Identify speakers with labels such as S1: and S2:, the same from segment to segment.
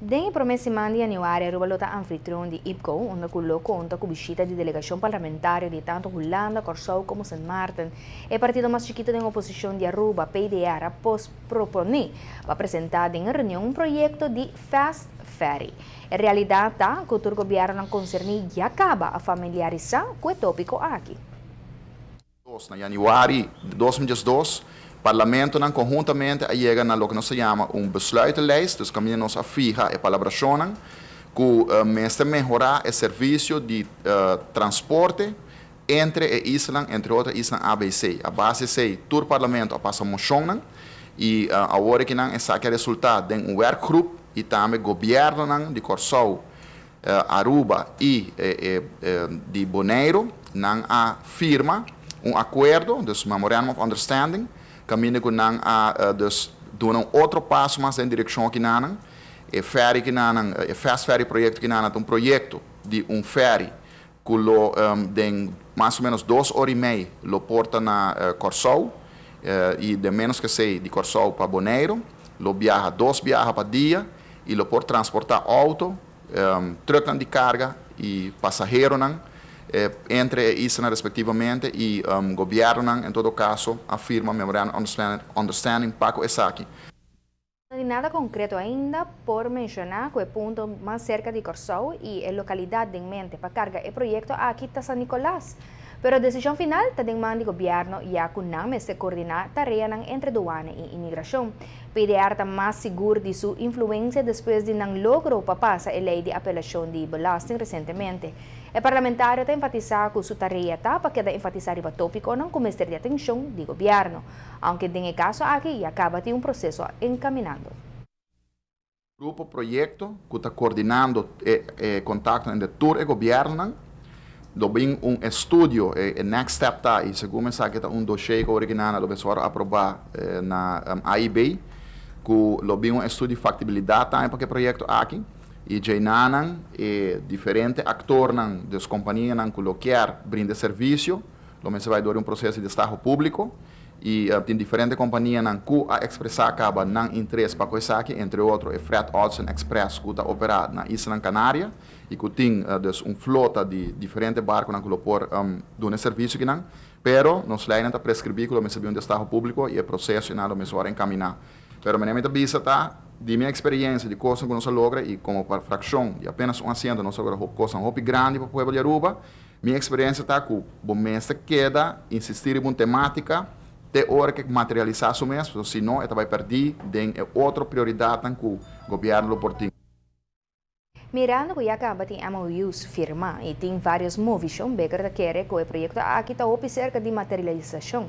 S1: Den prome siman di januari, Aruba lo ta anfitrion di IPKO, unda cu lo conta cu bishita di delegacion parlamentario di tanto Hulanda, Corsou como St. Maarten. E partido mas chikito den oposicion di Aruba, PDR, a propone pa presenta den reunion un proyecto di Fast Ferry. En realidad, ta, cu e gobierno concerni ya a caba a familiarisa cu e topico aki.
S2: Na januari di 2002, parlamento nan conhuntamente a yega na loke nos ta yama un besluitenlijst, dus caminda nos a fiha e palabracion cu mester mehora e servicio di transporte entre e isla, entre otro isla ABC. A base di esey, tur parlamento a pasa mocion y awor cu nan esaki a resulta den un werkgroep y tambe gobierno di Corsou, Aruba y di Boneiro nan a firma un acuerdo, dus memorandum of understanding, caminda cu nan a dus duna un otro paso mas den direccion aki nan. E ferry cu nan, e fast ferry proyecto cu nan, un proyecto di un ferry cu lo den mas o menos 2 ora y mei lo por ta na Corsou y di menos cu esey di Corsou pa Boneiro, lo biaha dos biaha pa dia y lo por transporta auto, truck di carga y pasahero entre isla respectivamente y gobierno en todo caso a firma memorandum understanding pa esaki.
S1: No tin nada concreto ainda. Por menciona cu e punto mas cerca di Corsou y e localidad den mente pa carga e proyecto aki ta San Nicolas. Pero e decision final ta den man di gobierno, ya cu nan mester coordina tarea entre douane y inmigracion. PDR ta mas sigur di su influencia despues di nan logro pa pasa e ley di apelacion di belasting recientemente. E parlamentario ta enfatisa cu su tarea ta pa keda enfatisa riba topico nan cu mester di atencion di gobierno, aunke den e caso aki ya caba tin un proceso encaminando.
S2: Grupo proyecto cu ta coordinando e contacto entre tur e gobierno, lo bin un estudio, e next step ta, y segun esaki ta un dossier cu original lo bay aproba na AIB, cu lo bin un estudio di factibilidad tambe pa e proyecto aki, y einan e diferente actornan, di compania cu lo kier brinda servicio, lo mester bay door un proceso di destaho publico, y tin diferente compania cu a expresa caba nan interes pa esaki, entre otro e Fred Olsen Express, cu ta opera na Isla Canaria y cu tin dus un flota di diferente barco cu por duna servicio aki nan, pero nos ley ta prescribi cu mester un destaho publico y e proceso nan lo mester encamina. Pero mi ta bisa ta di mi experiencia di cos cu nos a logra y como pa fraccion di apenas un asiento nos a logra cos hopi grandi pa pueblo di Aruba. Mi experiencia ta cu bo mester keda insisti den un tematica te ora cu materialisa su mes, si no, e bay perdi den otro prioridad cu gobierno por tin.
S1: Mirando cu ya caba tin MOUs firma y tin varios movecion, Becker ta kere cu e proyecto aki ta hopi cerca di materialisacion.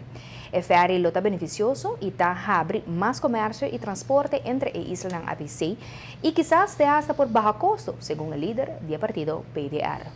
S1: E ferry lo ta beneficioso y ta habri mas comercio y transporte entre e isla ABC y kisas te hasta por baha costo, segun e lider di partido PDR.